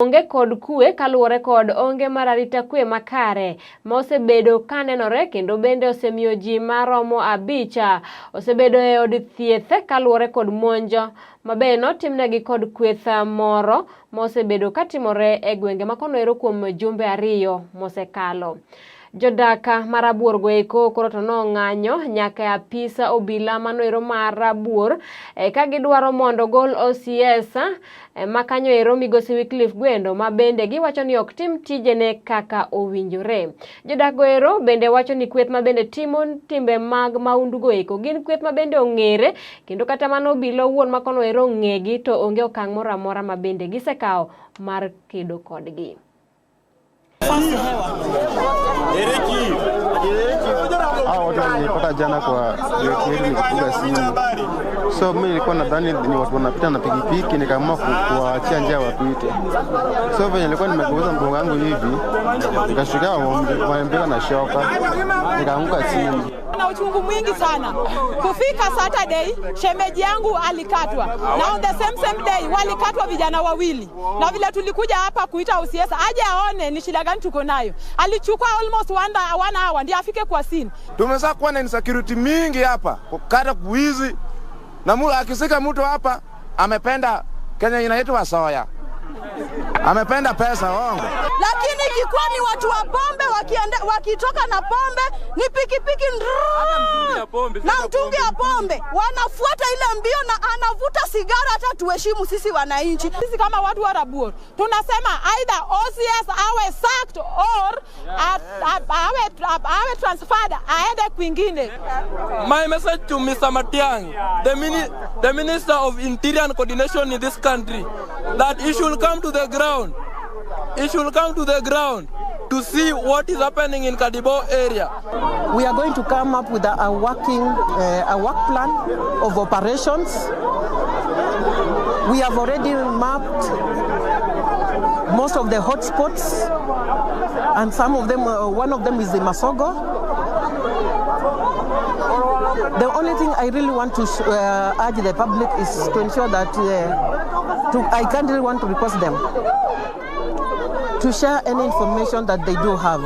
Onge kod kwe kaluwore kod onge mar arita kwe makare ma osebedo kanenore kendo bende osemiyo ji maromo 5 osebedo e od thieth kaluwore kod monj ma be notimnegi kod kweth moro ma osebedo katimore e gwenge ma kono ero kuom jumbe 2 mosekalo. Jodak ma Rabuor go eko koro to nong'anyo nyaka e apisa obila mano ero mar Rabuor ka gidwaro mondo gol OCS ma kanyo ero migosi Wycliffe Gwendo ma bende giwacho ni ok tim tijene kaka owinjore. Jodak go ero bende wacho ni kweth ma bende timo timbe mag maundu go eko gin kweth ma bende ong'ere kendo kata mano obila owuon ma kono ero ong'egi to onge okang' moro amora ma bende gisekawo mar kedo kodgi. Hao watu walinipata jana kwa geti yetu nikipiga simu. So mimi nilikuwa nadhani ni watu wanapita na pikipiki, nikaamua kuwaachia njia wapite. So venye nilikuwa nimegeuza mgongo wangu hivi, nikashtukia wamempiga na shoka, nikaanguka chini. Na uchungu mwingi sana. Kufika Saturday, shemeji yangu alikatwa. Na on the same day walikatwa vijana wawili. Na vile tulikuja hapa kuita OCS aje aone ni shida gani tuko nayo. Alichukua almost one hour ndiye afike kwa scene. Tumesha kuwa na insecurity mingi hapa, kukata kuizi. Na akisika mtu hapa amependa Kenya inaitwa soya. Amependa pesa ongo. Lakini ikikuwa ni watu wa pombe wakitoka na pombe ni pikipiki ndrrr, na mtungi ya pombe wanafuata ile mbio na anavuta sigara. Hata tuheshimu sisi wananchi. Sisi kama watu wa Rabuor tunasema either OCS awe sacked or awe transferred aende kwingine. My message to Mr. Matiang'i, the Minister of Interior and Coordination in this country, that he should come to the ground. He should come to the ground to see what is happening in Kadibo area. We are going to come up with a work plan of operations. We have already mapped most of the hotspots, and some of them, one of them is in Masogo. The only thing I really want to urge the public is to ensure that I kindly want to request them to share any information that they do have.